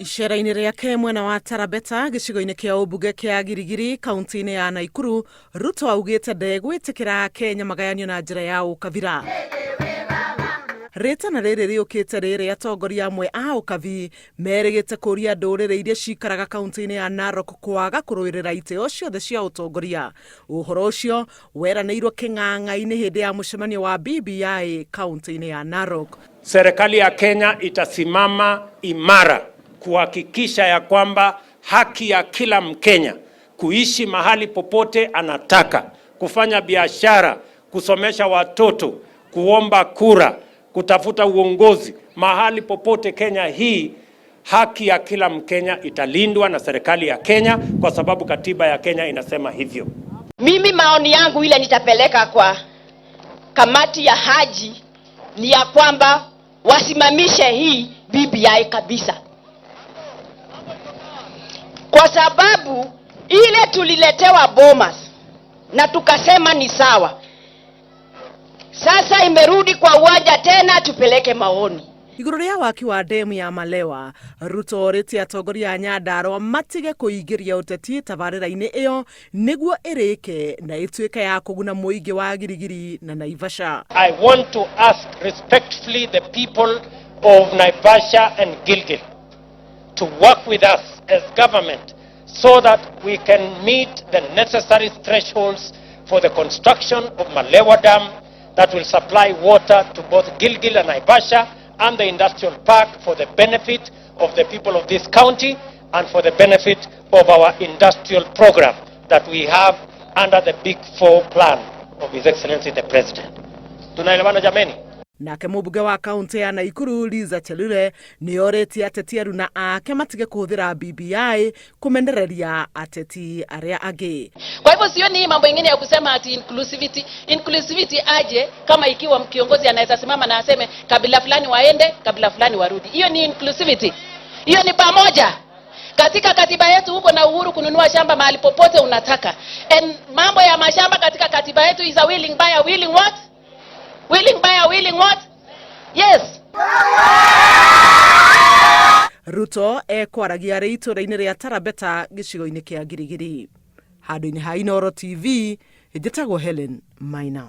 Icera-inĩ rĩake mwena wa Tarabeta gĩcigo-inĩ kĩa ũmbunge kĩa Girigiri kaunti-inĩ ya Naikuru, Ruto augĩte ndegwĩtĩkĩra Akenya magayanio na njĩra ya ũkabira. Rĩtana rĩrĩ rĩũkĩte rĩrĩa atongoria amwe a ũkabi merĩgĩte kũria ndũrĩrĩ iria cikaraga kaunti-inĩ ya Narok kwaga kũrũĩrĩra iteo ciothe cia ũtongoria. Ũhoro ũcio weranĩirwo kĩng'ang'a-inĩ hĩndĩ ya mũcemanio wa BBI kaunti-inĩ ya Narok. Serikali ya Kenya itasimama imara kuhakikisha ya kwamba haki ya kila Mkenya kuishi mahali popote anataka, kufanya biashara, kusomesha watoto, kuomba kura, kutafuta uongozi mahali popote Kenya hii, haki ya kila Mkenya italindwa na serikali ya Kenya kwa sababu katiba ya Kenya inasema hivyo. Mimi maoni yangu ile nitapeleka kwa kamati ya Haji ni ya kwamba wasimamishe hii BBI kabisa, kwa sababu ile tuliletewa Bomas na tukasema ni sawa. Sasa imerudi kwa uwanja tena, tupeleke maoni. Igũrũ rĩa waki wa ndemu ya Malewa, Ruto orĩtie atongoria a Nyandarua matige kũingĩria ũteti tabarĩra-inĩ ĩyo nĩguo ĩrĩke na ĩtuĩke ya kũguna mũingĩ wa Girigiri na Naivasha. I want to ask respectfully the people of Naivasha and Gilgil to work with us as government so that we can meet the necessary thresholds for the construction of Malewa Dam that will supply water to both Gilgil and Naivasha and the industrial park for the benefit of the people of this county and for the benefit of our industrial program that we have under the Big Four plan of His Excellency the President. Tunaelewana, jameni? Nake mũmbunge wa kaunti ya Naikuru Liza Chelule nĩ orĩtie ateti aruna ake matige kũhũthĩra BBI kũmenereria ateti arĩa angĩ. Kwa hivyo sioni hii mambo ingine ya kusema ati inclusivity. Inclusivity aje kama ikiwa kiongozi anaweza simama na aseme kabila fulani waende, kabila fulani warudi? Hiyo ni inclusivity? Hiyo ni pamoja? Katika katiba yetu uko na uhuru kununua shamba mahali popote unataka. And mambo ya mashamba katika katiba yetu is a willing buyer, willing what? Willing buyer, willing what? Yes. Ruto ekwaragia arĩ itũũra-inĩ rĩa Tarabeta gĩcigo-inĩ kĩa Girigiri. Handũ-inĩ ha Inooro TV, njĩtagwo Helen Maina.